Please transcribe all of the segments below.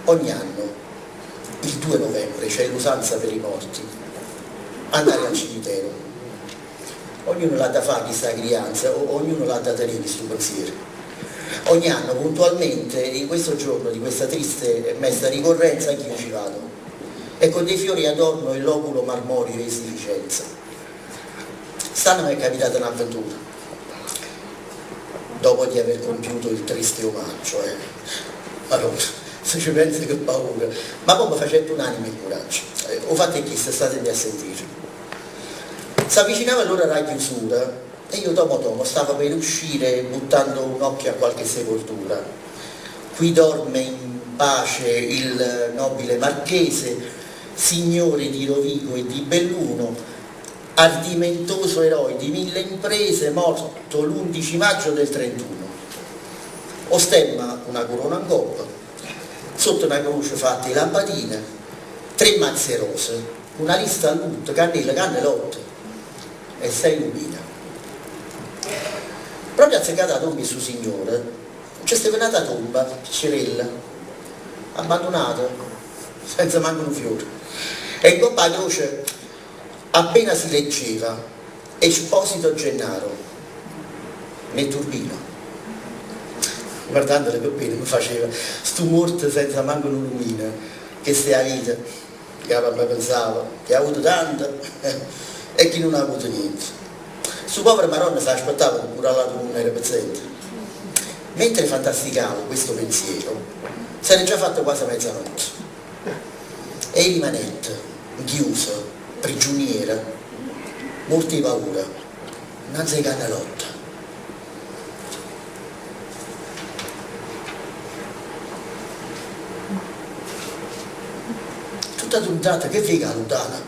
Ogni anno, il 2 novembre, c'è l'usanza per i morti, andare al cimitero. Ognuno l'ha da fare chesta crianza, ognuno l'ha da tenere chistu pensiero. Ogni anno, puntualmente, in questo giorno di questa triste e mesta ricorrenza, anch'io ci vado e con dei fiori adorno il loculo marmoreo 'e zi Vicenza. St'anno m'è capitata n'avventura. Dopo di aver compiuto il triste omaggio, eh. Maronna, se ce penso che paura. Ma po' me facette un'anima e curaggio. 'O fatto è chisto, statemi a sentire. S'avvicinava l'ora d' 'a chiusura e io tomo tomo stavo per uscire buttando un occhio a qualche sepoltura. Qui dorme in pace il nobile marchese, signore di Rovigo e di Belluno, ardimentoso eroe di mille imprese, morto l'undici maggio del 31. O stemma cu na curona 'ncoppa, sotto na croce fatta 'e lampadine, tre mazze 'e rose, cu na lista a lutto, cannella, cannelotte e sei lumine. Proprio azzeccata 'a tomba 'e stu signore nce steva n'ata tomba piccerella, abbandunata, senza manco nu fiore. E 'ncoppa 'a croce Appena si leggeva Esposito Gennaro nel turbino, guardandolo che pena me faceva stu muorto senza manco nu lumino, chesta è 'a vita, 'ncapa a me pensavo, chi ha avuto tanto e chi nun ha avuto niente. Stu povero Maronna s'aspettava che pure all'atu munno era pezzente. Mentre fantasticavo questo pensiero, s'era già fatta quase mezzanotte. E i' rimanette, 'nchiuso, priggiuniero, muorto 'e paura, 'nnanz' 'e cannelotte. Tutt' 'a ntratta che veco 'a luntano,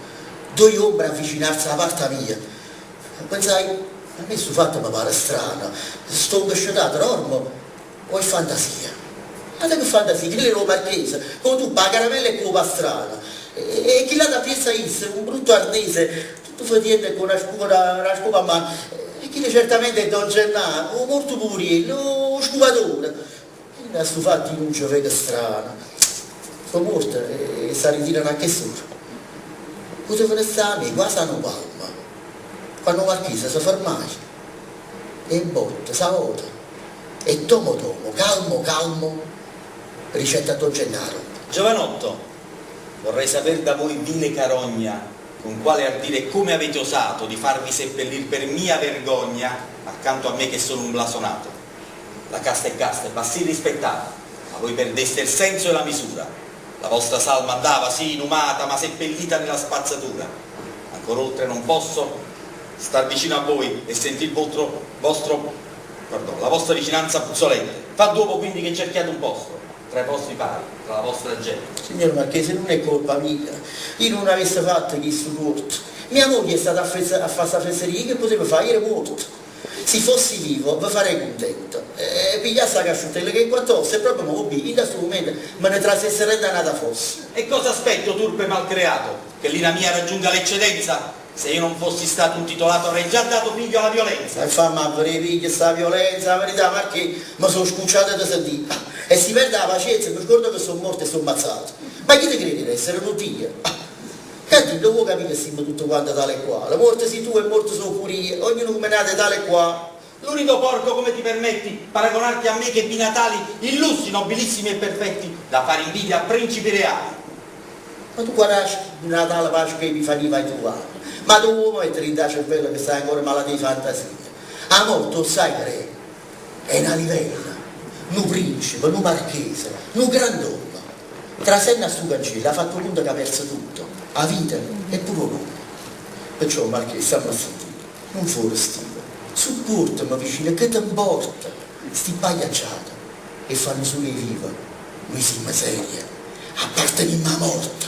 doje ombre avvicinarse 'a parta mia. Pensai, a me stu fatto me pare strano, stongo scetato, dormo O è fantasia? Ate che fantasia, chillo era 'o marchese, cu 'o tuppo, 'a caramella e cu 'o pastrano. E chill'ato appriesso a isso, un brutto arnese, tutto fetiente e cu na scopa na scopa mmano. E chillo certamente è don Gennaro, 'o muorto puveriello, 'o scupatore. Dint' a stu fatto io nun ce veco strano. So' muorte e s'arritirano a chest'ora. Putevano sta 'a me quase a nu palmo, quanno 'o marchese se fermaje e 'e botte s'avota. E tomo tomo, calmo calmo, dicette a don Gennaro. Giovanotto, vorrei saper da voi vile carogna con quale ardire e come avete osato di farvi seppellir per mia vergogna accanto a me che sono un blasonato. La casta è casta e va sì rispettata, ma voi perdeste il senso e la misura. La vostra salma andava, sì, inumata, ma seppellita nella spazzatura. Ancor oltre non posso star vicino a voi e sentir vostro, vostro, pardon, la vostra vicinanza puzzolente. Fa d'uopo quindi che cerchiate un posto tra i vostri pari, tra la vostra gente. Signor Marchese, nun è colpa mia, io nun avesse fatto chistu tuorto. Mia moglie è stata a fa sta fesseria, io che putevo fa? Io ero muorto. Si fossi vivo ve farei cuntento. E pigliasse 'a casciuttella cu 'e quatt'ossa e proprio mo, 'o bbì, dint' a stu mumento me ne trasesse dint' a n'ata fossa. E cosa aspetti, o turpe malcreato, che l'ira mia raggiunga l'eccedenza? Se io non fossi stato un titolato avrei già dato piglio alla violenza. E famme a verè piglia sta violenza, 'a verità Marchè, me so' scucciato 'e te sentì. E si perdo 'a pacienza me scordo che so' morto e so' ammazzato. Ma chi te crede d'essere nu Dio? Ca dinto 'o vuò capì che simmo tutte quante tale e quale? Muorto si tu e muorto so' pur'io, ognuno comme nato è tale e quale. Lurido porco come ti permetti paragonarti a me ch'ebbi natali illustri, nobilissimi e perfetti da fare invidia a principi reali? Ma tu quale Natale, Pasqua e Epifania vai truvanno? Ma t' 'o vuò mettere dint' 'a cervella che stai ancora malato 'e fantasia? A morte 'o ssaje che è? È na livella, nu principe, nu marchese, nu grand'ommo. Trasenno a stu canciello ha fatto 'o cunto c'ha perzo tutto, 'a vita e pure 'o nomme. Perciò, Marchè, stamme a sentì, nun forestivo, suppuortame vicino, che te 'mporta? Sti pagliacciate 'e fanno sulo 'e vive, nuje simme serie, appartenimmo 'a morte.